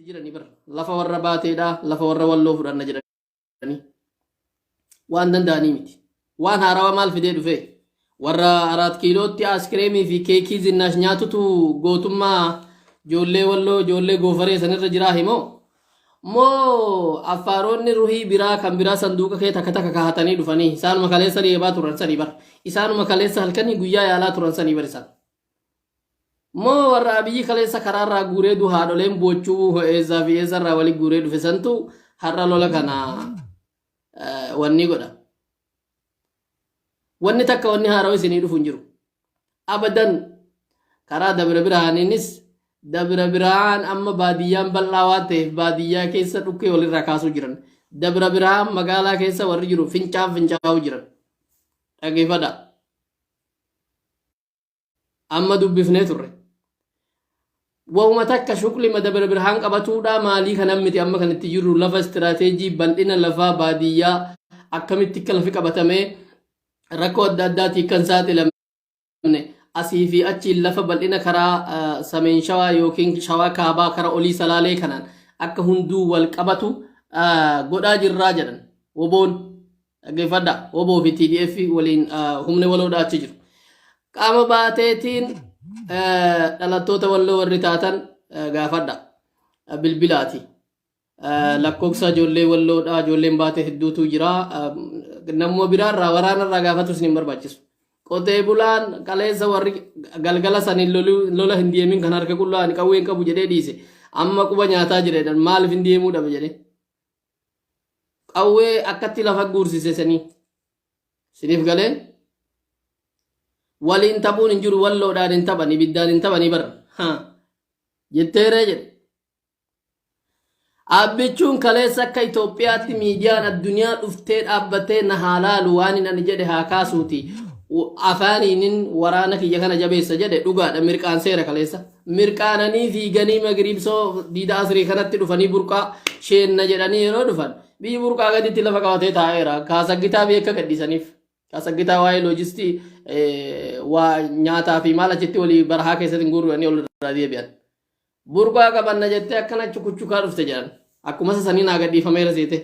Itti jiranii bar lafa warra baateedha, lafa warra walloo fudhanna jedhanii waan danda'anii miti. Waan haarawaa maal fidee dhufee? Warra Araat Kiilootti aaskireemii fi keekii zinnaash nyaatutu gootummaa ijoollee walloo ijoollee goofaree sanirra jiraa himoo? Moo affaaronni ruhii biraa kan biraa sanduuqa kee takka takka kahatanii dhufanii isaanuma kaleessa reebaa turan sanii bar isaanuma kaleessa halkanii guyyaa yaalaa turan sanii bar isaan. Moo warra Abiyyi kaleessa karaarraa guuree du haadholeen boochuu eessaa fi eessarraa wali guuree dhufe santu har'a lola kana wanni godha. Wanni takka wanni haarawa isinii dhufu hin jiru. Abadan karaa Dabra Birhaaniinis Dabra Birhaan amma baadiyyaan bal'aa waan ta'eef baadiyyaa keessa dhukkee walirraa kaasuu jiran. Dabra Birhaan magaalaa keessa warri jiru fincaan fincaa'uu jiran. Dhageeffadhaa. Amma dubbifnee turre. Wahuma takka shuqlima Dabra Birhaan qabatuudhaa maalii kanan miti amma kan itti jirru lafa istiraateejii bal'ina lafaa baadiyyaa akkamitti akka lafi qabatamee rakkoo adda addaatii kan saaxilamne asii fi achiin lafa bal'ina karaa sameen shawaa yookiin shawaa kaabaa kara olii salaalee kanaan akka hunduu wal qabatu godhaa jirraa jedhan woboon Dhaggeeffadhaa. Wbo fi TDF waliin humni waloodhaa achi jiru. Qaama baateetiin dhalattoota walloo warri taatan gaafadha. Bilbilaati. Lakkoofsa ijoollee walloodhaa ijoolleen baatee hedduutu jira. Namuma biraarraa waraanarraa gaafatu isin hin barbaachisu. Qotee bulaan kaleessa warri galgala saniin lola hin deemin kan harka qullaa ani qawwee hin qabu jedhee dhiise. Amma quba nyaataa jira jedhan maaliif hin deemuu dhabe jedhee. Qawwee akkatti lafa guursise sanii. Siniif galee? Waliin taphuun hin jiru walloodhaan hin taphan ibiddaan hin taphanii bara. Jetteeree jedhe. Abbichuun kaleessa akka Itoophiyaatti miidiyaan addunyaa dhuftee dhaabbattee na haa laalu waan hin ani jedhe haa kaasuuti. Afaaniinin waraana kiyya kana jabeessa jedhe dhugaadha mirqaan seera kaleessa. Mirqaananii fiiganii magriibsoo diida asrii kanatti dhufanii burqaa sheenna jedhanii yeroo dhufan biyyi burqaa gaditti lafa qabatee taa'eera. Kaasaggitaa fi akka gadhiisaniif. Kaasaggitaa waa'ee loojistii waa nyaataa fi maal achitti walii barahaa keessatti hin guurru ol irraa deebi'an. Burqaa qabanna jettee akkana chukuchukaa dhufte jedhan. Akkuma isa sanii naa gadhiifameera seete.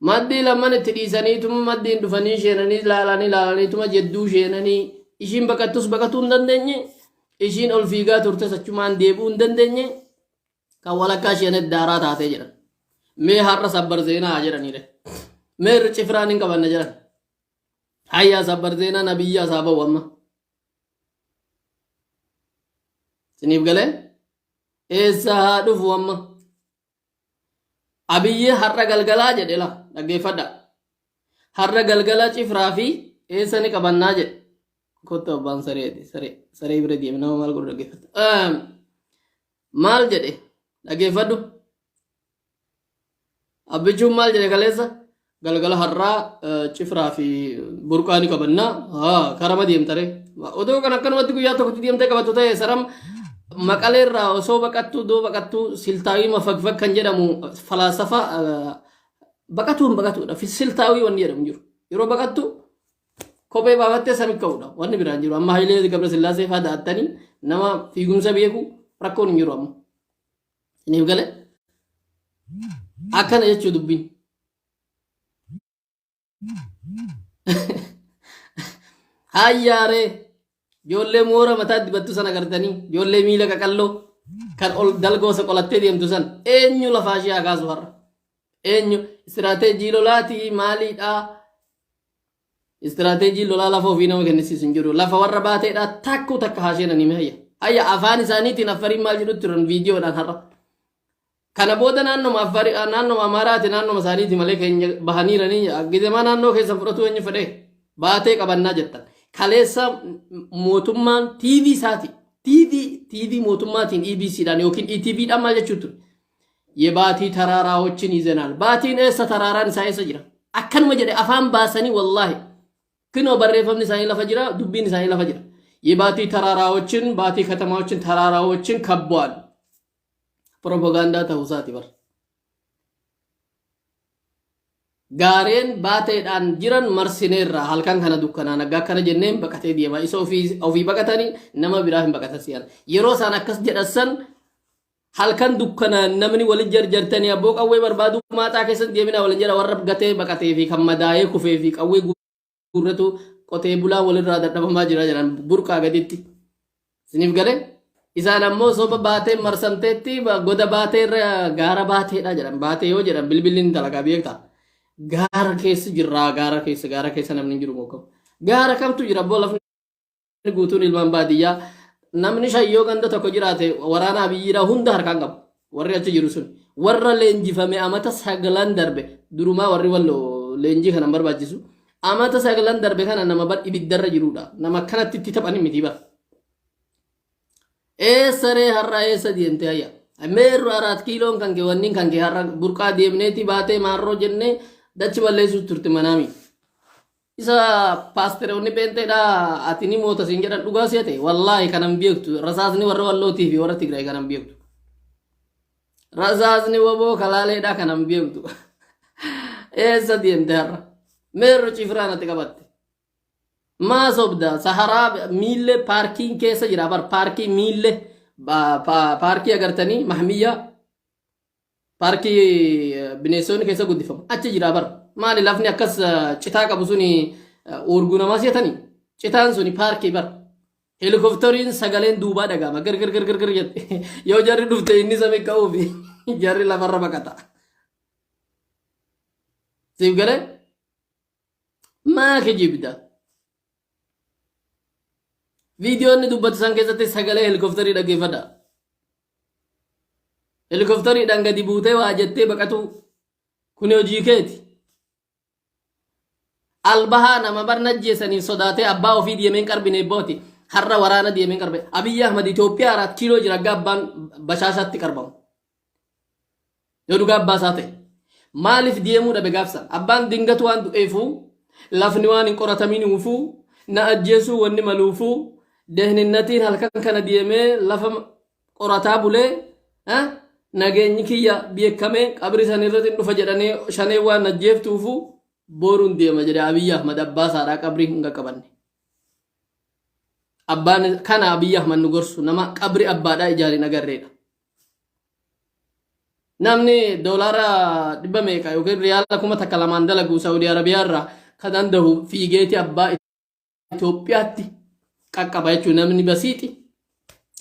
Maddii lamman itti dhiisaniituma maddiin dhufanii sheenanii laalanii laalaniituma jedduu sheenanii ishiin baqattus baqatuu hin dandeenye ishiin ol fiigaa turtes achumaan deebi'uu hin dandeenye kan walakkaa isheen daaraa taatee jedhan. Mee har'a sabbar zeenaa haa jedhaniire. Mee irra cifraan hin qabanna jedhan. Hayyaa sabbar zeenaa nabiyyaa isaa ba'u amma. Siniif galee eessa haa dhufu amma. Abiyyi har'a galgalaa jedhe la dhaggeeffadha. Har'a galgala cifraa fi eessa ni qabannaa jedhe. Kottu abbaan sareeti saree saree bira deeme nama maal godhu dhaggeeffata. Maal jedhe dhaggeeffadhu. Abbichuun maal jedhe kaleessa? Galgala har'aa cifraa fi burqaa ni qabanna. Karama deemtare. Odoo kan akkanumatti guyyaa tokkotti deemtee qabattu ta'e saram maqaleerraa osoo baqattuu iddoo baqattuu siltaawii mafagfag kan jedhamu falaasafa baqatuun baqatuudha. Siltaawii wanni jedhamu jiru. Yeroo baqattu kophee baafattee sami ka'uudha. Wanni biraan jiru. Amma Hayilee Gabrasillaasee fa'aa da'attanii nama fiigumsa beeku rakkoon hin jiru amma. Isiniif gale? Akkana jechuu dubbiin. Hayyaaree ijoollee moora mataa dibattu sana gartanii ijoollee miila qaqalloo kan ol dalgoo isa qolattee deemtu san eenyu lafaa ishee haa kaasu har'a? Eenyu istiraateejii lolaatii maaliidhaa? Istiraateejiin lolaa lafa ofii nama kennisiisu hin jiru. Lafa warra baateedhaa takkuu takka haa seenanii mee hayya. Hayya afaan isaaniitiin affariin maal jedhutti turan viidiyoodhaan har'a. Kana booda naannoma affari naannoma Amaaraati naannoma isaaniiti malee keenya bahaniiranii gizemaa naannoo keessan fudhatuu eenyu fedhee baatee qabannaa jettan. Kaleessa mootummaan TV isaati. TV TV mootummaatiin EBCdhaan yookiin ETVdhaan maal jechuu ture. Yebaatii taraaraawochin yizenaal. Baatiin eessa taraaraan isaa eessa jira? Akkanuma jedhe afaan baasanii wallaahi. Kinoo barreeffamni isaanii lafa jira, dubbiin isaanii lafa jira. Yebaatii taraaraawochin, baatii katamaawochin, taraaraawochin kabbu'an. Propagaandaa ta'uu isaati bar. Gaareen baateedhaan jiran marsineerra halkan kana dukkanaan aggaa akkana jenneen baqatee deema. Isa ofii ofii baqatanii nama biraa hin baqatan si'an. Yeroo isaan akkas jedhan san Halkan dukkanaan namni wali jarjartanii abboo qawwee barbaaduu maaxaa keessatti deemina waliin jedha warra gatee baqatee fi kan madaa'ee kufee fi qawwee guurratu qotee bulaa walirraa dadhabamaa jira jedhan burqaa gaditti. Isiniif galee? Isaan ammoo soba baatee marsamteetti goda baatee irra gaara baateedha jedhan. Baatee yoo jedhan bilbilli ni dalagaa beektaa. Gaara keessa jirraa gaara keessa gaara keessa namni hin jiru mokkam. Gaara kamtu jira abboo lafni guutuun ilmaan baadiyyaa namni shan yoo ganda tokko jiraate waraana abiyyiidhaa hunda harkaan qabu warri achi jiru sun warra leenjifame amata sagalan darbe durumaa warri walloo leenjii kana hin barbaachisu amata sagalan darbe kana nama bar ibiddarra jirudha nama kanatti itti taphani miti bar eessa ree har'a eessa deemte hayya meerru araat kiiloon kan kee wanniin kan kee har'a burqaa deemneeti baatee maarroo jennee dachi balleessuu turte manaami Isa paasteroonni pheenxeedha ati ni moota siin jedhan dhugaa si'a ta'e wallaahi kanan beektu rasaasni warra wallootii fi warra Tigraay kanan beektu. Rasaasni waboo kalaaleedha kanan beektu. Eessa deemte har'a? Meerro cifraan ati qabatte. Maa sobda saharaa miillee paarkiin keessa jira bar paarkii miillee paarkii agartanii mahmiyyaa Paarkii bineensonni keessa guddifamu. Achi jira bar. Maali lafni akkas citaa qabu suni oorguu namaa seetanii? Citaan suni paarkii bar. Helikopteriin sagaleen duubaa dhaga'ama. Gar gar gar gar gar jette. Yoo jarri dhufte inni samii ka'uufi jarri lafarra baqata. Siif galee? Maa kijibda? Viidiyoo inni dubbatu san keessatti sagalee helikopterii dhaggeeffadha. Helikopteriidhaan gadi buutee waa jettee baqatuu kuni hojii keeti. Albahaa nama bar najjeesaniif sodaatee abbaa ofii deemeen qarbine booti. Har'a waraana deemeen qarbe. Abiyyi Ahmad Itoophiyaa araat kiiloo jira agga abbaan bashaashaatti qarbamu. Yoo dhugaa abbaa isaa ta'e. Maaliif deemuu dhabe gaafsan? Abbaan dingatu waan du'eefuu, lafni waan hin qorataminuufuu, na ajjeesuu wanni maluufuu, dehninnatiin halkan kana deemee lafa qorataa bulee nageenyi kiyya beekamee qabri san irratti hin dhufa jedhanii shanee waan ajjeeftuufuu boruun deema jedhe Abiyyi Ahmad abbaa isaadhaa qabrii hin qaqqabanne. Abbaan kana Abiyyi Ahmad nu gorsu nama qabri abbaadhaa ijaan hin agarreedha. Namni doolaara dhibba meeqa yookiin riyaala kuma takka lamaan dalagu Saawudii Arabiyaa irraa kan danda'u fiigeeti abbaa Itoophiyaatti qaqqaba jechuun namni basiixi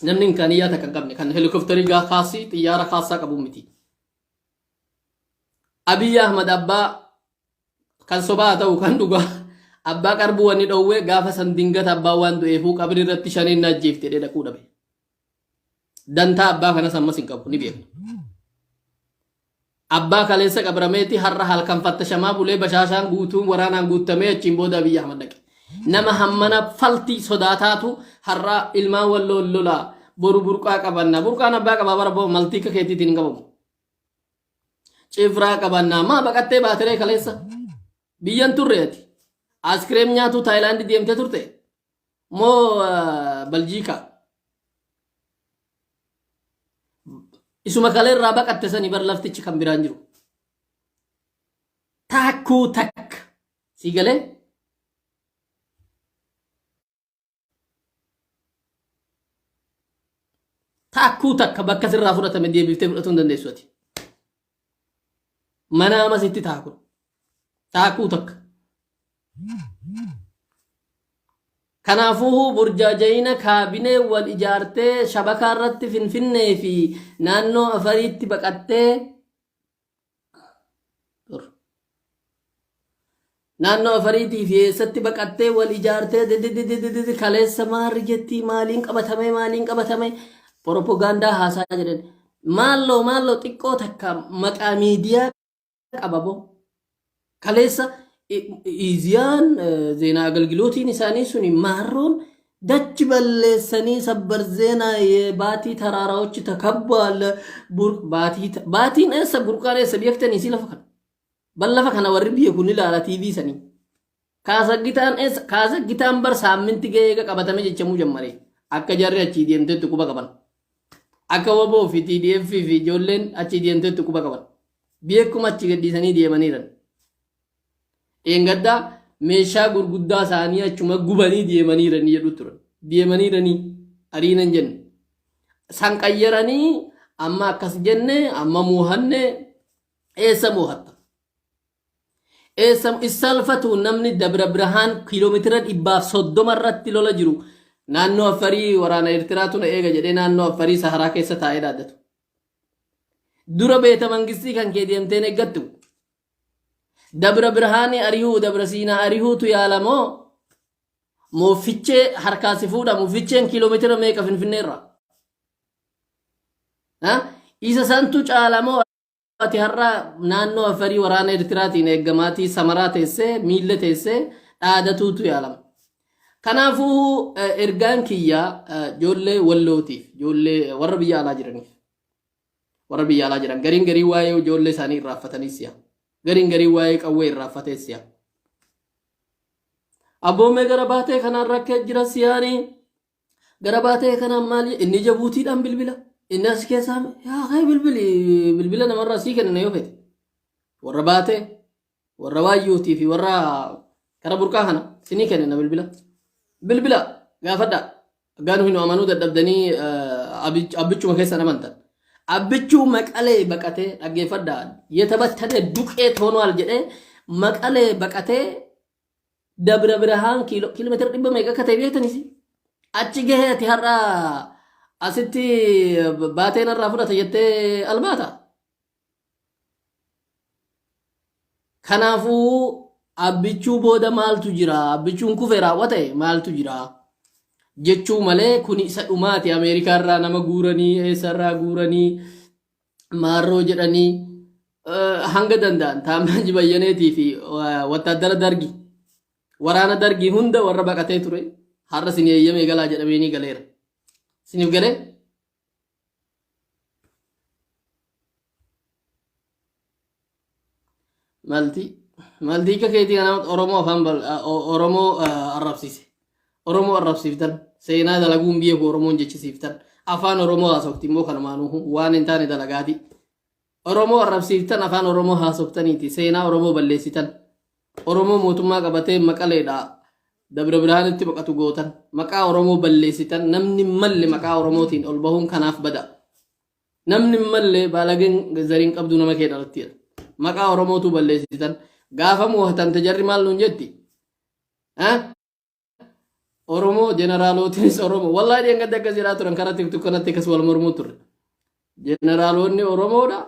namni imkaaniyyaa takka hin qabne kan helikopterii kaasii xiyyaara kaasaa qabu miti. Abiyyi Ahmad abbaa kan sobaa ta'u kan dhugaa abbaa qarbuu wanni dhoowwee gaafa san dingata abbaa waan du'eefuu qabri irratti shaniin na ajjeefte jedhee dhaquu dhabe. Dantaa abbaa kanas ammas hin qabu ni beekna. Abbaa kaleessa qabrameeti har'a halkan fattashamaa bulee bashaashaan guutuun waraanaan guuttamee achiin booda Abiyyi Ahmad dhaqe. Nama hammana faltii sodaataatu har'a ilmaan walloo lolaa boru burqaa qabanna. Burqaan abbaa qabaa bara boo maltiika keetiitiin hin qabamu. Cifraa qabannaa maa baqattee baateree kaleessa. Biyyan turre ati. Askireem nyaatu Taayilaandi deemtee turte. Moo Baljiikaa. Isuma kalee irraa baqatte sani bar laftichi kan biraan jiru. Taakkuu takka. Sii galee? Taakkuu takka bakka sirraa fudhatame deebiftee fudhatuu hin dandeessu ati. Mana ama sitti ta'a kun. Taakkuu takka. Kanaafuu burjaaja'ina kaabinee wal ijaartee shabakaa irratti Finfinnee fi naannoo Afariitti baqattee naannoo Afariitii fi eessatti baqattee wal ijaartee didididididi kaleessa maarri jettii maaliin qabatame maaliin qabatame propagaandaa haasaa jedhan maalloo maalloo xiqqoo takka maqaa miidiyaa qaba boo. Kaleessa Iiziyaan zeenaa agalgilootiin isaanii suni maarroon dachi balleessanii sabbar zeenaa baatii taraaraochi takabbaal baatii baatiin eessa burqaan eessa beektanii si lafa kana. Bal lafa kana warri beeku ni ilaala TV sanii. Kaasaggitaan eessa kaasaggitaan bar saamminti ga'ee eega qabatame jechamuu jammare akka jarri achii deemtetti quba qaban. Akka waboo fi TDF fi ijoolleen achii deemtetti quba qaban. Beekuma achi gadhiisanii deemaniiran. Dheengaddaa meeshaa gurguddaa isaanii achuma gubanii deemaniiranii jedhu turan. Deemaniiranii ariinan jenne. San qayyaranii Amma akkas jenne, amma moohanne, eessa moohatta? Eessa issalfatu namni Dabra Birhaan kiiloomeetira 130 irratti lola jiru naannoo Affarii waraana Eertiraatu na eega jedhee naannoo Affarii Saharaa keessa taa'ee dhaaddatu. Dura beeta mangistii kan kee deemteen eeggattu. Dabra Birhaanii arihuu, Dabra Siinaa arihuutu yaalamoo moo Fichee harkaa si fuudhamu? Ficheen kiiloomeetira meeqa Finfinneerra? Isa santu caalamoo ati har'a naannoo Afarii waraana Eertiraatiin eeggamaatii Samaraa teessee miilla teessee dhaadatuutu yaalama. Kanaafuu ergaan kiyya ijoollee Wallootiif, ijoollee warra biyya alaa jiraniif, warra biyya alaa jiran gariin garii waa'ee ijoollee isaanii irraanfatanii si'a. Gariin garii waa'ee qawwee irraanfatee si'a. Abboomee gara baatee kanaan rakkee jira si'aanii. Gara baatee kanaan maali inni Jabuutiidhaan bilbila. Inni as keessaa yaa kee bilbili, bilbila namarraa sii kennina yoo fete. Warra baatee, warra Waayyuutii fi warra kara burqaa kana sinii kennina bilbila. Bilbila gaafadhaa. Gaanu hin amanuu dadhabdanii abbichuma keessan amantan. Abbichuu Maqalee baqatee, dhaggeeffadhaa. Yetabattane duqeet honoal jedhee Maqalee baqatee Dabra Birhaan kiiloomeetira dhibba meeqa akka ta'e beektanis achi gahee ati har'a asitti baateen irraa fudhata jettee albaata. Kanaafuu Abbichuu booda maaltu jira? Abbichuun kufe raawwate maaltu jira? Jechuu malee kuni isa dhumaati. Ameerikaa irraa nama guuranii, eessarraa guuranii, maarroo jedhanii hanga danda'an Taammaanyi Bayyaneetii fi wattaaddara Dargii, waraana Dargii hunda warra baqatee ture har'a isin eeyyamee galaa jedhameenii galeera. Isiniif galee? Maltii maltii akka keetii kana Oromoo afaan Oromoo arrabsiise. Oromoo arrabsiiftan, seenaa dalaguun biyya koo Oromoon jechisiiftan, afaan Oromoo haasofti immoo kanumaanuu waan hin taane dalagaati. Oromoo arrabsiiftan, afaan Oromoo haasoftaniiti seenaa Oromoo balleessitan. Oromoo mootummaa qabatee Maqaleedha Dabra Birhaanitti baqatu gootan, maqaa Oromoo balleessitan. Namni malle maqaa Oromootiin ol bahuun kanaaf bada. Namni malle baalageen zariin qabdu nama kee dhalattiidha. Maqaa Oromootu balleessitan. Gaafa moohatamte jarri maal nuun jetti? Oromoo jeneraalootinis Oromoo. Wallaahi dheengadda akkas jedhaa turan, karaa TikTok kanatti akkas wal mormuu turre. Jeneraalonni Oromoodha.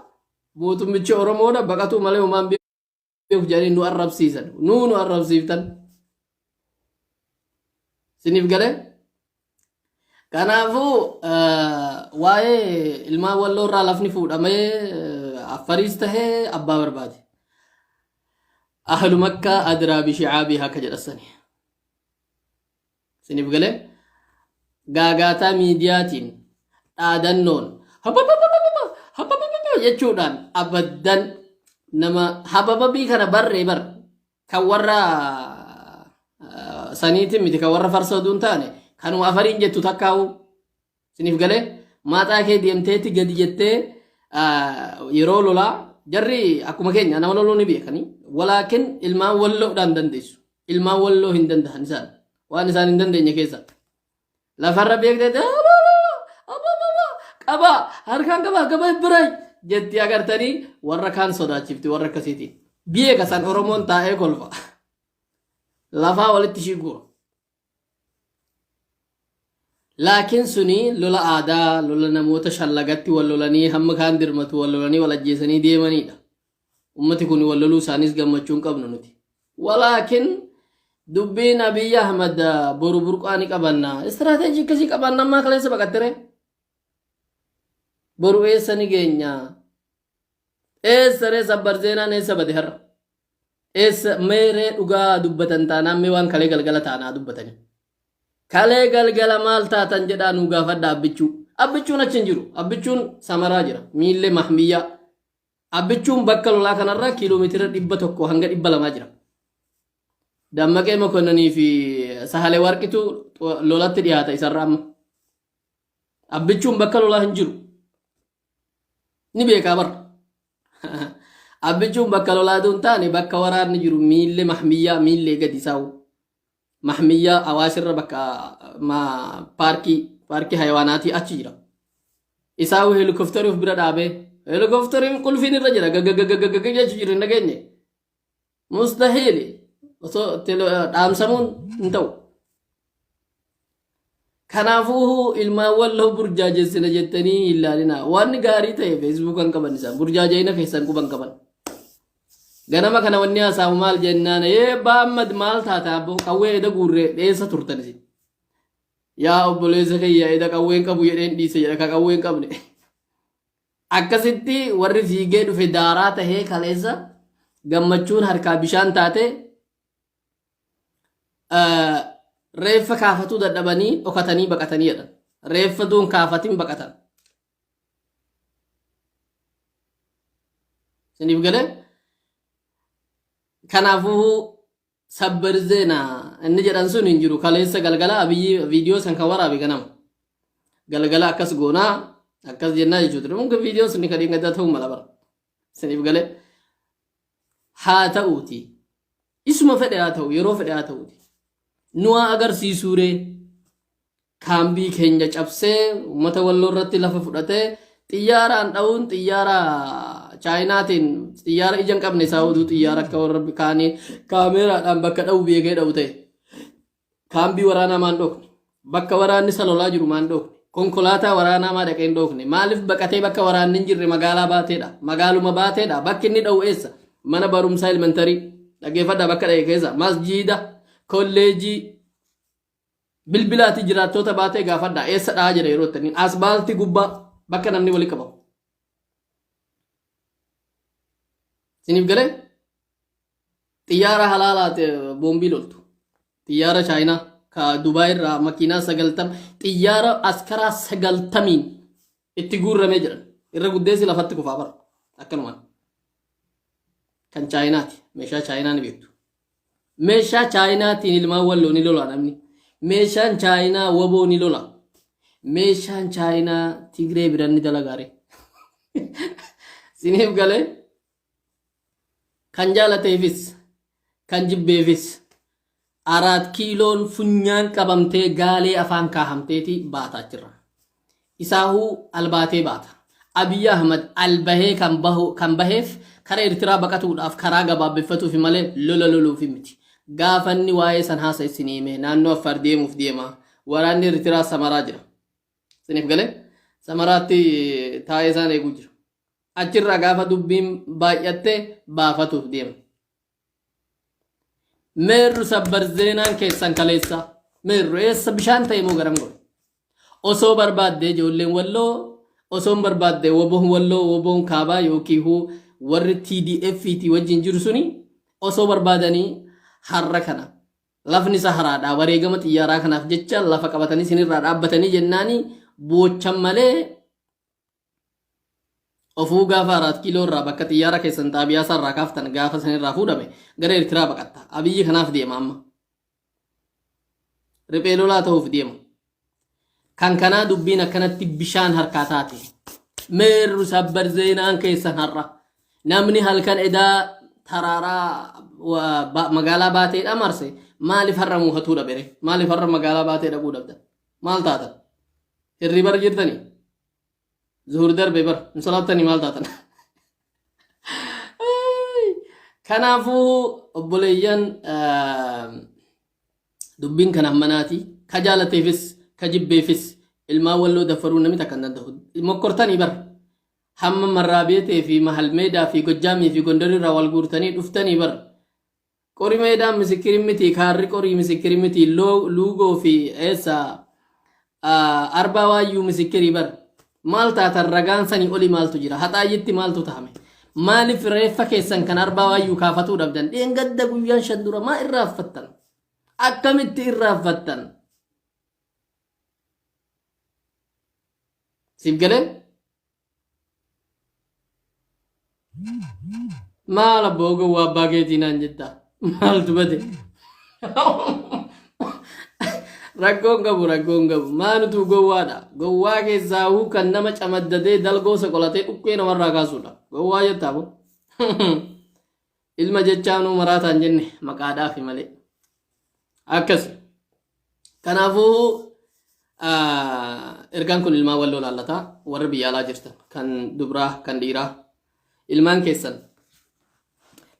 Mootummichi Oromoodha. Baqatuu malee homaan beeku jedhanii nu arrabsiisan. Nuu nu arrabsiiftan. Siniif galee? Kanaafuu waa'ee ilmaan Walloo irraa lafni fuudhamee Affariis tahee abbaa barbaade. Ahlu Makkaa adraa bishicaabii akka jedhasani. Siniif galee? Gaagaataa miidiyaatiin dhaadannoon hababababa hababababa jechuudhaan abaddan nama habababii kana barree bar kan warra saniitiin miti, kan warra farsoo duun taane kanuma Afariin jettu takkaa'u. Siniif galee? Maaxaa kee deemteetti gadi jettee yeroo lolaa jarri akkuma keenya nama loluu ni beekanii, walaakin ilmaan Walloodhaan dandeessu. Ilmaan Walloo hin danda'an. Isaan waan isaan hin dandeenye keessa lafarra beektee qabaa harkaan qabaa qaba biray jetti agartanii warra kaan sodaachifti. Warra akkasiitiin beeka san Oromoon taa'ee kolfa, lafaa walitti ishii guura. Laakiin suni lola aadaa, lola namoota shallagatti wal lolanii hamma kaan dirmatu wal lolanii wal ajjeesanii deemanidha. Ummati kun wal loluu isaaniis gammachuu hin qabnu nuti. Walaakin dubbiin Abiy Ahmad boru burqaa ni qabanna. Istiraateejii akkasii qabanna ammaa kaleessa baqattere. Boru eessa ni geenya? Eessa ree sabbar zeenaan eessa bade har'a? Eessa meeree dhugaa dubbatan taanaan mee waan kalee galgala taanaa dubbatanii. Kalee galgala maal taatan jedhaa nuu gaafadha Abbichuu. Abbichuun achi hin jiru. Abbichuun Samaraa jira. Miillee Mahmiyyaa. Abbichuun bakka lolaa kanarraa kiiloomeetira 100 hanga 200 jira. Dammaqee Mokonnanii fi Sahalee Warqitu lolatti dhiyaata isarra amma. Abbichuun bakka lolaa hin jiru. Ni beekaa bara. Abbichuun bakka lolaa hin taane, bakka waraanni jiru miillee Mahmiyyaa, miillee gadi isaa'u. Mahmiyyaa Awaashirra bakka paarkii hayawaanaatii achi jira. Isaa helikoftarii of bira dhaabee helikofteriin qulfiin irra jira gagagagagaga jechuu jiru hin dhageenye. Mustahiili osoo dhaamsamuun hin ta'u. Kanaafuu ilmaan walloo burjaajessina jettanii hin laalinaa. Wanni gaarii ta'e feesbuukan qaban isaan burjaaja'ina keessan quban qaban. Ganama kana wanni haasa'u maal jennaan ee Baammad maal taata abboo qawwee eda guurree dheessa turtan isin. Yaa obboleessa kiyya eda qawween qabu jedheen dhiise jedha ka qawween qabne. Akkasitti warri fiigee dhufe daaraa tahee kaleessa gammachuun harkaa bishaan taate reeffa kaafatuu dadhabanii dhokatanii baqatanii jedhan. Reeffa duun kaafatin baqatan. Isiniif galee? Kanaafuu sabbar zeenaa inni jedhan sun hin jiru. Kaleessa galgala Abiyyi viidiyoo san kan waraabe ganama. Galgala akkas goonaa akkas jennaa jechuudha. Mungkin viidiyoon sun kan dheengaddaa ta'uu mala bara. Isiniif galee? Haa ta'uuti. Isuma fedhe haa ta'u yeroo fedhe haa ta'uuti. Nu haa agarsiisuuree kaambii keenya cabsee uummata walloo irratti lafa fudhatee xiyyaaraan dha'uun xiyyaara chaayinaatiin xiyyaara ija hin qabne isaa oduu xiyyaara akka warra kaanii kaameeraadhaan bakka dha'u beekee dha'u ta'e. Kaambii waraanaa maan dhookne? Bakka waraanni isa lolaa jiru maan dhookne? Konkolaataa waraanaa maa dhaqee hin dhookne? Maaliif baqatee bakka waraanni hin jirre magaalaa baateedha? Magaaluma baateedha? Bakki inni dha'u eessa? Mana barumsaa elemantarii. Dhaggeeffadhaa bakka dha'e keessa. Masjiida, kolleejii, bilbilaati jiraattoota baatee gaafadhaa eessa dha'aa jira yeroo itti asbaaltii gubbaa bakka namni wali qabamu. Isiniif galee? Xiyyaara halaalaati boombii loltu. Xiyyaara Chaayinaa ka Dubaay irraa makiinaa 90 xiyyaara askaraa 90n itti guurramee jiran. Irra guddeessi lafatti kufaa bara. Akkanumaan. Kan Chaayinaati. Meeshaa Chaayinaa ni beektu. Meeshaa Chaayinaatiin ilmaan walloo ni lola namni. Meeshaan Chaayinaa waboo ni lola. Meeshaan Chaayinaa Tigree biran ni dalagaare. Siniif galee? Kan jaalateefis kan jibbeefis Araat Kiiloon funyaan qabamtee gaalee afaan kaahamteeti baata achirra. Isaahuu albaatee baata. Abiy Ahmad albahee kan bahu kan baheef kara Eertiraa baqatuudhaaf karaa gabaabbeffatuufi malee lola loluufi miti. Gaafa inni waa'ee san haasa isinii hime naannoo Affaar deemuuf deema. Waraanni Eertiraa Samaraa jira. Isiniif galee? Samaraatti taa'ee isaan eeguu jira. Achirraa gaafa dubbiin baay'atte baafatuuf deema. Meerru sabbar zeenaan keessan kaleessa. Meerru eessa bishaan ta'e moo garam godhe? Osoo barbaadde ijoolleen walloo osoo hin barbaadde woboon walloo woboon kaabaa yookiin warri TDF ti wajjin jiru suni osoo barbaadanii har'a kana Lafni Saharaadha wareegama xiyyaaraa kanaaf jecha lafa qabatanii isinirraa dhaabbatanii jennaani boochan malee ofuu gaafa Araat Kiiloo irraa bakka xiyyaara keessan xaabiyaa isaa irraa kaaftan gaafa isinirraa fuudhame gara Eertiraa baqatta. Abiyyi kanaaf deema amma. Riphee lolaa ta'uuf deema. Kan kanaa dubbiin akkanatti bishaan harkaa taate. Meerru sabbar zeenaan keessan har'a. Namni halkan edaa taraaraa magaalaa baateedha marse maaliif har'a muufatuu dhabere? Maaliif har'a magaalaa baatee dhaquu dhabdan? Maal taatan? Hirriibarra jirtanii? Zuhur darbe bar hin salaattanii maal taatan? Kanaafuu obboleeyyan dubbiin kan hammanaati. Ka jaalateefis ka jibbeefis ilmaan walloo daffaruu namni takka hin danda'u. Mokkortanii bar hamma marraabeetee fi mahalmeedaa fi gojjaamii fi gondorii irraa wal guurtanii dhuftanii bar. Qori meedaan misikirin miti, kaarri qorii misikirin miti, luugoo fi eessa arbaa waayyuu misikirii bar. Maal taatan ragaan sanii oli maaltu jira? Haxaayyitti maaltu tahame? Maaliif reeffa keessan kan arbaa waayyuu kaafatuu dhabdan? Dheengadda guyyaan shan dura maa irraanfattan? Akkamitti irraanfattan? Siif galee? Maal abboo gowwaa abbaa keetii naan jetta? Maaltu bade? Rakkoon qabu rakkoon qabu. Maanutu gowwaadha. Gowwaa keessaa huu kan nama camaddadee dalgoo soqolatee dhukkee namarraa kaasuudha. Gowwaa jettaa boo. Ilma jechaanuu maraataan jenne maqaadhaafi malee. Akkas. Kanaafuu Ergaan kun ilmaan walloo laallata warra biyya alaa jirtan kan dubraa kan dhiiraa ilmaan keessan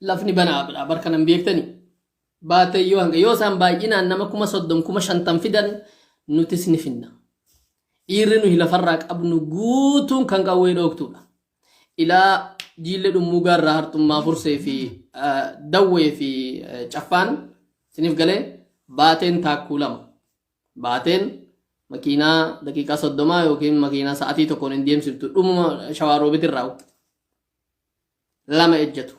lafni banaadha bar kanan beektani baatee yoo hanga yoo isaan baay'inaan nama 30,000 50,000 fidan nutis ni finna. Dhiirri nuyi lafarraa qabnu guutuun kan qawwee dhooktuudha. Ilaa jiille dhummuugaa irraa harxummaa fursee fi dawwee fi caffaan siniif galee baateen taakkuu lama. Baateen makiinaa daqiiqaa 30 yookiin makiinaa sa'atii tokkoon hin deemsiftu dhumuma shawaa roobit irraa lama ejjatu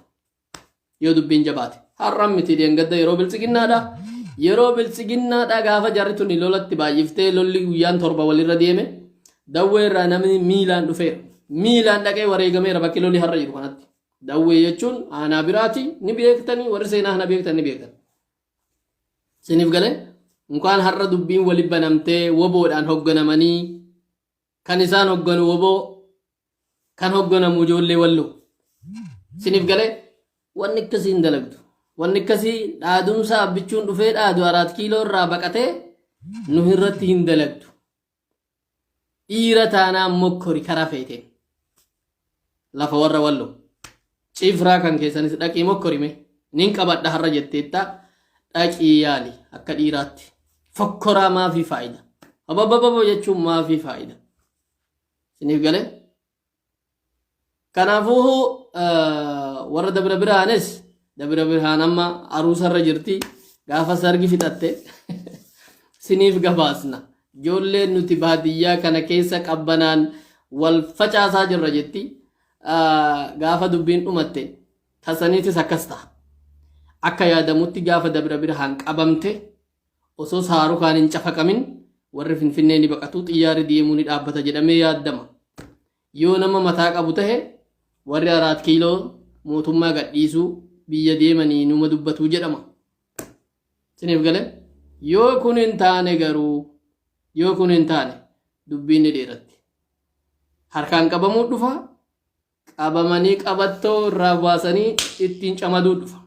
yoo dubbiin jabaate. Har'a miti deengadda yeroo biltsiginnaadha. Yeroo biltsiginnaadha gaafa jarri tuni lolatti baay'iftee lolli guyyaan torba walirra deeme dawwee irraa namni miilaan dhufeera. Miilaan dhaqee wareegameera bakki lolli har'a jiru kanatti. Dawwee jechuun aanaa biraati ni beektanii warri seenaa kana beektan ni beektan. Siniif galee mukaan har'a dubbiin wali banamtee woboodhaan hogganamanii kan isaan hogganu woboo kan hogganamu ijoollee walloo. Siniif galee wanni akkasii hin dalagdu. Wanni akkasii dhaadumsa abbichuun dhufee dhaadu araat kiiloo irraa baqatee nu irratti hin dalagdu. Dhiira taanaan mokkori karaa feeteen. Lafa warra walloo. Cifraa kan keessanis dhaqii mokkori mee. Nin qabadha har'a jetteetta dhaqii yaali akka dhiiraatti. Fokkoraa maafii faayida. Ababababo jechuun maafii faayida. Isiniif galee? Kanaafuu warra Dabra Birhaanis Dabra Birhaan amma aruusarra jirti gaafa sargi fixatte siniif gabaasna. Ijoolleen nuti baadiyyaa kana keessa qabbanaan wal facaasaa jirra jetti. Gaafa dubbiin dhumatte tasaniitis akkas ta'a. Akka yaadamutti gaafa Dabra Birhaan qabamte osoo saarukaan hin cafaqamin warri Finfinnee ni baqatu xiyyaarri deemuu ni dhaabbata jedhamee yaaddama. Yoo nama mataa qabu tahe warri Araat Kiiloo mootummaa gadhiisuu biyya deemanii numa dubbatu jedhama. Siniif gale? Yoo kun hin taane garuu yoo kun hin taane dubbiin ni dheeratti. Harkaan qabamuu dhufa qabamanii qabattoo irraa baasanii ittiin camaduu dhufa.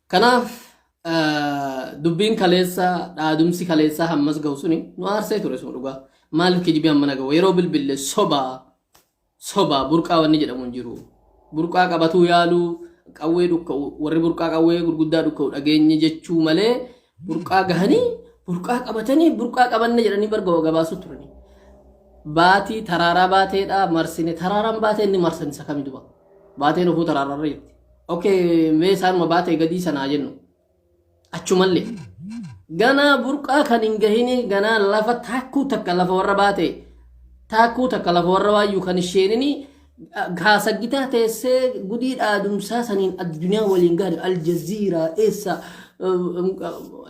Kanaaf dubbiin kaleessa dhaadumsi kaleessaa hammas gahu suni nu aarsee ture sun dhugaa. Maaliif kijibii hammana gahu? Yeroo bilbille sobaa sobaa burqaa wanni jedhamu hin jiru. Burqaa qabatuu yaaluu qawwee dhukka'u warri burqaa qawwee gurguddaa dhukka'u dhageenye jechuu malee burqaa gahanii burqaa qabatanii burqaa qabanne jedhanii barga gabaasuu turani. Baatii taraaraa baateedha marsine taraaraan baatee inni marsan isa kami duba. Baateen ofuu taraararra jirti. Okay mee isaanuma baatee gadii sanaa jennu. Achumallee. Ganaa burqaa kan hin gahini ganaa lafa taakkuu takka lafa warra baate taakkuu takka lafa warra waayyuu kan isheenini kaasaggitaa teessee gudii dhaadumsaa saniin addunyaa waliin gahani aljaziiraa eessa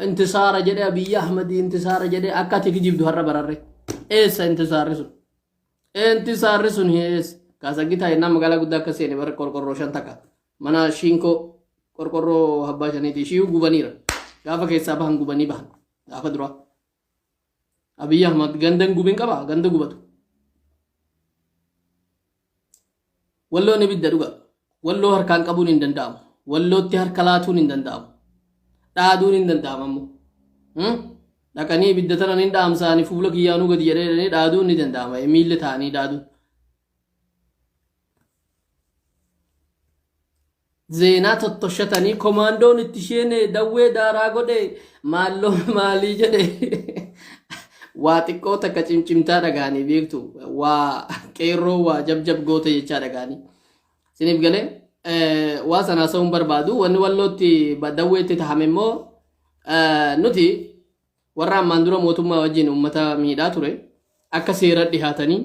intisaara jedhee Abiyyi Ahmad intisaara jedhee akka ati kijibdu har'a bararre eessa intisaarri sun intisaarri sun eessa kaasaggitaa jennaan magaalaa guddaa akka seene bara qorqorroo shan takka mana shiinkoo qorqorroo abbaa shaniiti ishii gubaniira gaafa keessaa bahan gubanii bahan gaafa duraa Abiyyi Ahmad ganda hin gubin qaba ganda gubatu Walloon ibidda dhuga walloo harkaan qabuun hin danda'amu wallootti harka laatuun hin danda'amu dhaaduun hin danda'amu ammoo dhaqanii ibidda tana hin dhaamsaanii fuula kiyyaanuu gadi jedhanii dhaaduun ni danda'ama miilli ta'anii dhaaduun Zeenaa tottoshatanii komaandoon itti isheen dawwee daaraa godhe maalloo maalii jedhe waa xiqqoo takka cimcimtaa dhagaanii beektu waa qeerroo waa jabjab goote jechaa dhagaanii. Siniif galee waa sana haasa'uun barbaadu wanni wallootti dawweetti tahame immoo nuti Warra ammaan dura mootummaa wajjin uummata miidhaa ture akka seera dhihaatanii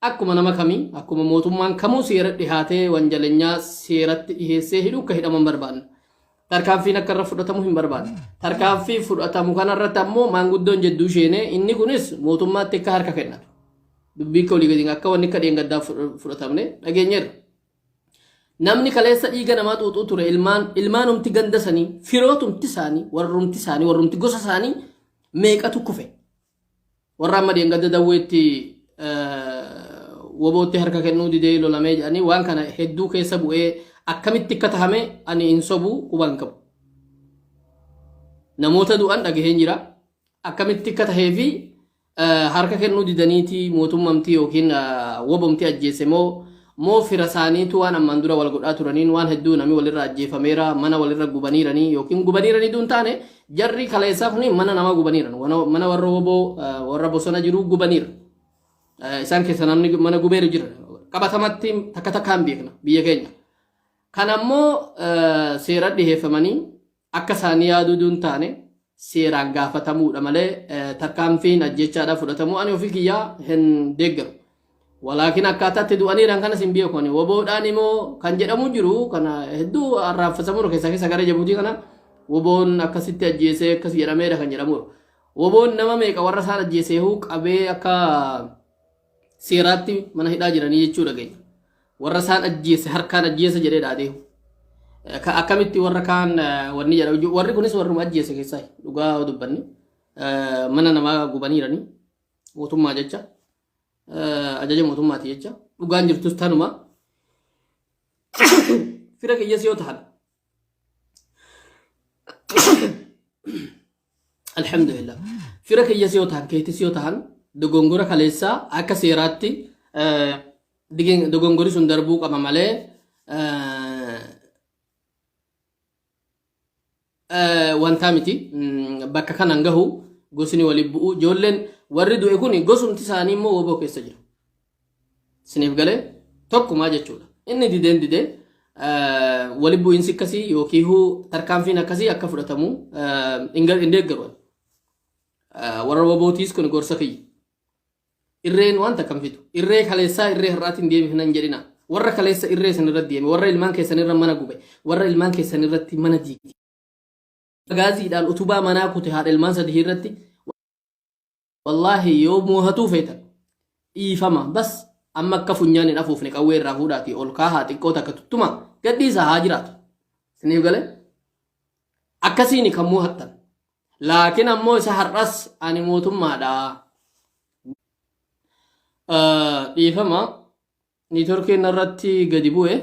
akkuma nama kamii akkuma mootummaan kamuu seera dhihaatee wanjalenyaa seeratti dhiheessee hidhu akka hidhaman barbaanna. Tarkaanfiin akka irra fudhatamu hin barbaanna. Tarkaanfii fudhatamu kanarratti ammoo maanguddoon jedduu isheenee inni kunis mootummaatti akka harka kennatu. Dubbii akka olii gadi akka wanni akka dheengaddaa fudhatamne dhageenyeerra. Namni kaleessa dhiiga namaa xuuxuu ture ilmaan ilmaanumti ganda sanii firootumti isaanii warrumti isaanii warrumti gosa isaanii meeqatu kufe. Warra amma dheengadda dawweetti wobootti harka kennuu didee lolamee jedhanii waan kana hedduu keessa bu'ee akkamitti akka tahame ani hin sobu quba hin qabu. Namoota du'an dhagaheen jira. Akkamitti akka tahee fi harka kennuu didaniiti mootummamti yookiin wobomti ajjeese moo moo fira isaaniitu waan ammaan dura wal godhaa turaniin waan hedduu namni walirra ajjeefameera, mana walirra gubaniiranii yookiin gubaniiranii duun taane jarri kaleessaa kun mana namaa gubaniiran, mana warra woboo warra bosona jiru gubaniira. Isaan keessa namni mana gubeeru jira. Qabatamatti takka takkaan beekna biyya keenya. Kan ammoo seera dhiheeffamanii akka isaanii yaaduu duun taane seeraan gaafatamuudha malee tarkaanfiin ajjechaadhaa fudhatamuu ani ofii kiyyaa hin deeggaru. Walaakin akkaataatti du'aniiran kanas hin beeku ani woboodhaan immoo kan jedhamu jiru kana hedduu arraanfatamuu keessaa keessa gara Jabuutii kana woboon akkasitti ajjeesee akkas jedhameedha kan jedhamu. Woboon nama meeqa warra isaan ajjeeseehuu qabee akka seeraatti mana hidhaa jiranii jechuu dhageenya. Warra isaan ajjeese harkaan ajjeese jedhee dhaadeehu. Akkamitti warra kaan wanni jedha, warri kunis warruma ajjeese keessaa dhugaa yoo dubbanne mana namaa gubaniiranii mootummaa jecha, ajaja mootummaati jecha, dhugaan jirtus tanuma. Fira kiyyas yoo tahan, alhamdulillah, fira kiyyas yoo tahan, keetis yoo tahan, dogongora kaleessaa akka seeraatti dogongori sun darbuu qaba malee wantaa miti. Bakka kanan gahu gosni waliin bu'u, ijoolleen warri du'e kun gosumti isaanii immoo woboo keessa jira. Isiniif galee? Tokkumaa jechuudha. Inni dideen didee wali bu'iinsi akkasii yookiin tarkaanfiin akkasii akka fudhatamu hin deeggaru. Warra wobootiis kun gorsa kiyya. Irreen waan takka hin fidu. Irree kaleessaa irree har'aatiin deebifna hin jedhina. Warra kaleessa irree isin irratti deeme, warra ilmaan keessan irra mana gube, warra ilmaan keessan irratti mana diige. Gaaziidhaan utubaa manaa kute haadha ilmaan sadii irratti, wallaahi yoo moohatuu feetan dhiifama bas, amma akka funyaan hin afuufne qawwee irraa fuudhaatii ol kaahaa, xiqqoo takka tuttuma gadhiisaa haa jiraatu. Isiniif galee? Akkasiini kan moohattan. Laakiin ammoo isa har'as ani mootummaadha. Dhiifama, niitworkiin irratti gadi bu'e.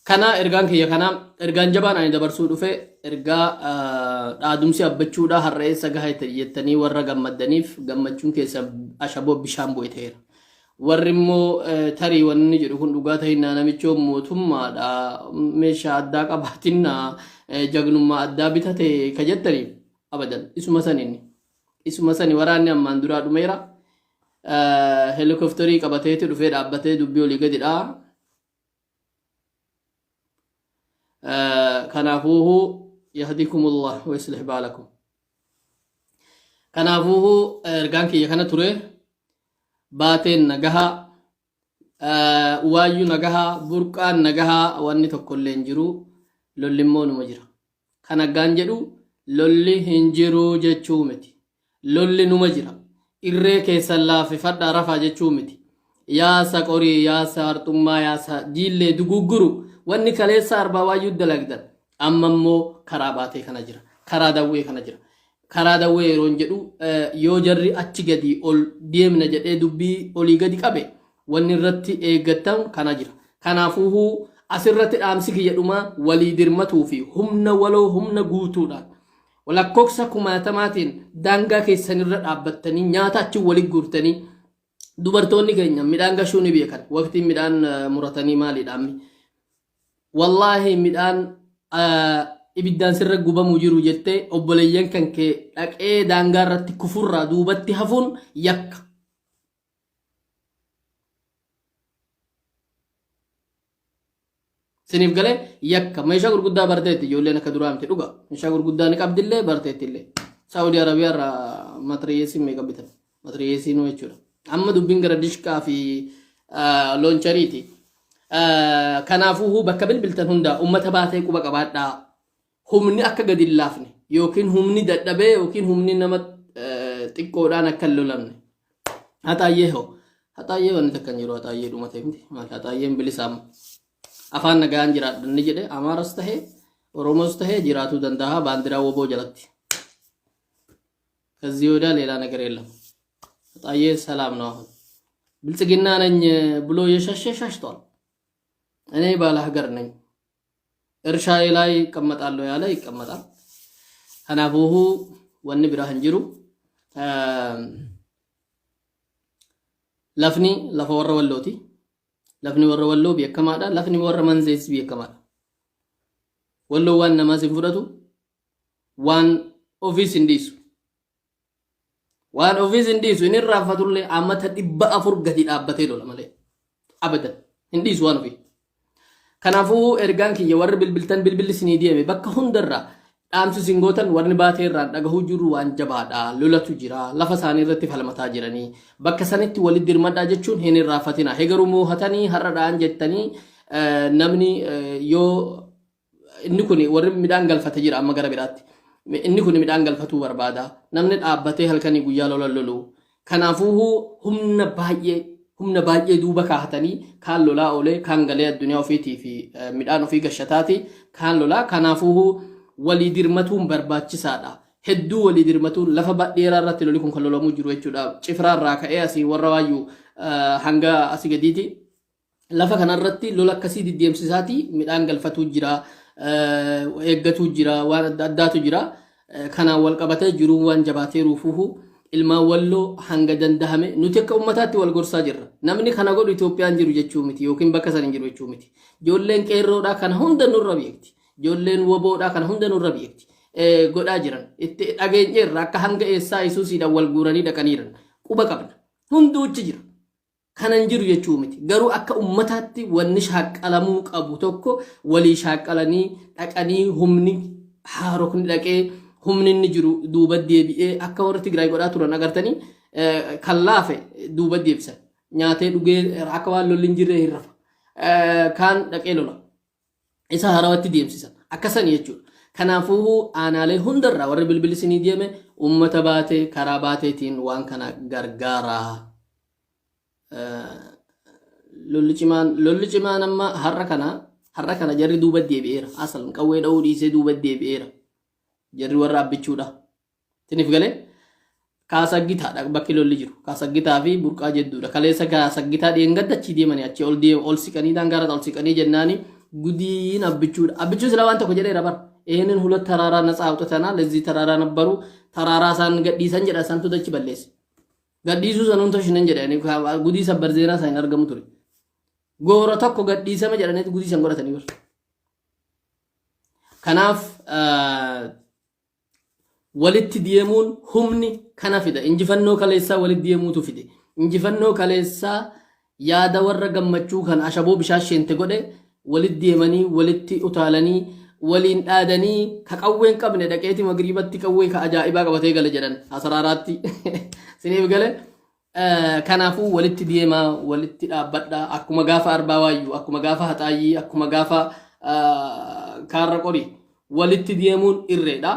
Kana ergaan kiyya, kana ergaan jabaan ani dabarsuu dhufe, ergaa dhaadumsi abbachuudha. Har'a eessa gaha jettanii warra gammaddaniif gammachuun keessa ashaboo bishaan bu'e ta'eera. Warri immoo tarii wanni jedhu kun dhugaa ta'innaa, namichoo mootummaadha, meeshaa addaa qabaatinnaa, jagnummaa addaa bitate ka jettaniif, abadan, isuma saniin isuma sani waraanni ammaan duraa dhumeera. Helikopterii qabateeti dhufee dhaabbatee dubbii olii gadidha. Kanaafuuhu yahdikumullah wa yuslih baalakum. Kanaafuuhu ergaan kiyya kana ture. Baateen nagahaa, waayyu nagahaa, burqaan nagahaa, wanni tokkollee hin jiru, lolli immoo numa jira. Kan aggaan jedhu lolli hin jiru jechuu miti. Lolli numa jira. Irree keessan laaffifadhaa rafaa jechuu miti. Yaasa qorii, yaasa harxummaa, yaasa jiillee dugugguru, wanni kaleessa arbaa waayyuu dalagdan amma immoo karaa baatee kana jira. Karaa dawwee kana jira. Karaa dawwee yeroon jedhu, yoo jarri achi gadi ol deemna jedhee dubbii olii gadi qabe, wanni irratti eeggattan kana jira. Kanaafuu asirratti dhaamsi kiyya dhumaa walii dirmatuu fi humna waloo, humna guutuudhaan lakkoofsa kumaatamaatiin daangaa keessanirra dhaabbattanii nyaata achi walitti guurtanii, dubartoonni keenya midhaan gashuu ni beekan. Waqtiin midhaan muratanii maaliidha ammi? Wallaahi midhaan ibiddaan sirra gubamuu jiru jettee obboleeyyan kan kee dhaqee daangaa irratti kufurraa duubatti hafuun yakka. Siniif galee? Yakka. Meeshaa gurguddaa barteetti ijoolleen, akka duraa miti, dhuga. Meeshaa gurguddaa ni qabdillee, barteettillee. Saawudii Arabiyaa irraa matiriyeesiin meeqa bitan? Matiriyeesiinuu jechuudha. Amma dubbiin gara dishqaa fi loonchariiti. Kanaafuu bakka bilbiltan hundaa uummata baatee quba qabaadhaa. Humni akka gadi hin laafne yookiin humni dadhabee yookiin humni nama xiqqoodhaan akka hin lolamne. Haxaayyee hoo? Haxaayyee wanni takka hin jiru, haxaayyee dhuma ta'e miti. Maal haxaayyeen bilisa amma. Afaan nagaan jiraadha inni jedhe, Amaaras tahee Oromoos tahee jiraatuu danda'a baandiraa woboo jalatti. ከዚህ ወዲያ ሌላ ነገር የለም። አጣዬ ሰላም ነው። አሁን ብልጽግና ነኝ ብሎ የሸሸ ሸሽቷል። እኔ ባለ ሀገር ነኝ። እርሻዬ ላይ እቀመጣለሁ ያለ ይቀመጣል። Kanaafuu wanni biraa hin jiru. Lafni lafa warra Wallooti. Lafni warra Walloo beekamaadha. Lafni warra Manzees beekamaadha. Walloo waan namaas hin fudhatu, waan ofiis hin dhiisu. Waan ofiis hin dhiisu, inni irraanfatullee amata 400 gadi dhaabbatee lola malee. Abadan hin dhiisu waan ofii. Kanaafuu ergaan kiyya, warri bilbiltan, bilbilli isinii deeme bakka hundarraa dhaamsi isin gootan, warri baatee irraan dhagahuu jiru waan jabaadha. Lolatu jira. Lafa isaanii irratti falmataa jiranii. Bakka sanitti walitti dirmadhaa jechuun hin irraanfatina. Hegaruu moohatanii har'a dha'an jettanii namni yoo inni kun warri midhaan galfate jira amma gara biraatti. Inni kun midhaan galfatuu barbaada. Namni dhaabbatee halkanii guyyaa lola lolu. Kanaafuu humna baay'ee duuba kaa'atanii kaan lolaa oolee, kaan galee addunyaa ofiitii fi midhaan ofii gashataati kaan lolaa. Kanaafuu walii dirmatuun barbaachisaadha. Hedduu walii dirmatuun lafa dheeraa irratti loli kun kan lolamuu jiru jechuudha. Cifraa irraa ka'ee asii warra waayyuu hanga asii gadiiti. Lafa kanarratti lola akkasii diddeemsisaati midhaan galfatuu jira, eeggatuu jira, waan adda addaatu jira. Kanaan wal qabatee jiruun waan jabaatee ruufuufu ilmaan Walloo hanga dandahame nuti akka ummataatti wal gorsaa jirra. Namni kana godhu Itoophiyaan jiru jechuu miti yookiin bakka san hin jiru jechuu miti. Ijoolleen qeerroodhaa kana hunda nurra beekti. Ijoolleen woboodhaa kana hunda nurra beekti. Godhaa jiran. Itti dhageenyeerra akka hanga eessaa isuusiidhaan wal guuranii dhaqaniiran. Quba qabna. Hunduuchi jira. Kanan jiru jechuu miti. Garuu akka ummataatti wanni shaaqqalamuu qabu tokko walii shaaqqalanii dhaqanii humni haarokni dhaqee humni inni jiru duuba deebi'ee akka warri Tigraay godhaa turan agartanii kan laafe duuba deebisan. Nyaatee dhugee akka waan lolli hin jirre hin rafa. Kaan dhaqee lola. Isa harawatti deemsisan. Akkasani jechuudha. Kanaafuu aanaalee hundarraa warri bilbilli isinii deeme uummata baatee karaa baateetiin waan kana gargaaraa. Lolli cimaan amma har'a kana jarri duuba deebi'eera. Asal qawwee dha'uu dhiisee duuba deebi'eera. Jarri warra abbichuudha. Isiniif galee kaasaggitaadha bakki lolli jiru. Kaasaggitaa fi burqaa jedduudha. Kaleessa kaasaggitaa dheengadda achii deemanii achii ol deem ol siqanii daangaarra ol siqanii jennaani gudiin abbichuudha. Abbichuu sila waan tokko jedheera bara. ይህንን ሁለት ተራራ ነፃ አውጥተናል። እዚህ ተራራ ነበሩ። ተራራ ሳን gadhiisan jedha santu dachi balleesse. Gadhiisuu sanuun toshinan jedhani gudii sabbar zeenaa san hin argamu ture. Goora tokko gadhiisame jedhaniitu gudii san godhatanii bar. Kanaaf walitti deemuun humni kana fida. Injifannoo kaleessaa walitti deemuutu fide. Injifannoo kaleessaa yaada warra gammachuu kan ashaboo bishaan sheente godhe walitti deemanii walitti utaalanii waliin dhaadanii ka qawwee hin qabne dhaqeeti magriibatti qawwee ka ajaa'ibaa qabatee gale jedhan asaraaraatti. Siniif gale. Kanaafuu walitti deemaa, walitti dhaabbadhaa, akkuma gaafa arbaa waayyuu, akkuma gaafa haxaayyii, akkuma gaafa kaarra qorii walitti deemuun irreedha.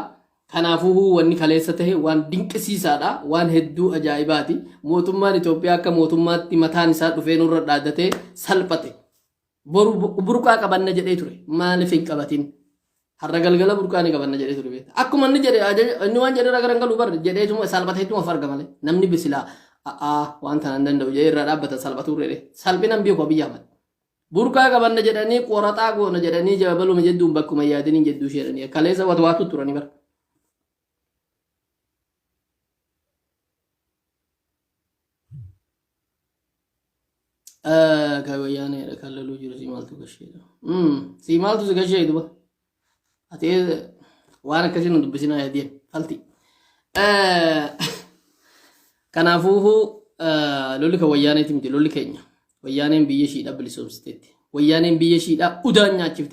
Kanaafuu wanni kaleessa tahe waan dinqisiisaadha, waan hedduu ajaa'ibaati. Mootummaan Itoophiyaa akka mootummaatti mataan isaa dhufee nurra dhaaddatee salphate. Boru burqaa qabanna jedhee ture. Maaliif hin qabatin? Har'a galgala burqaa ni qabanna jedhee ture beekta. Akkuma inni jedhe inni waan jedhe irraa garan galuu bar jedheetuma salphateetuma of arga malee. Namni bisilaa a'aa waan tanaan hin danda'u jedhee irraa dhaabbata salphatuu reedhe. Salphinan beeku Abiyyi Ahmad. Burqaa qabanna jedhanii qoraxaa goona jedhanii jabaluma jedhuun bakkuma yaadiniin jedduu isheedhanii kaleessa watwaatu turanii bara. Kan wayyaaneedha kan loluu jiru si maaltu gasheedha. Si maaltu si gashee duba. Ati waan akkasii nu dubbisinaa yaadeen falti. Kanaafuu lolli kan wayyaaneeti miti, lolli keenya. Wayyaaneen biyya ishiidha bilisoomsiteetti. Wayyaaneen biyya ishiidha udaan nyaachiftee.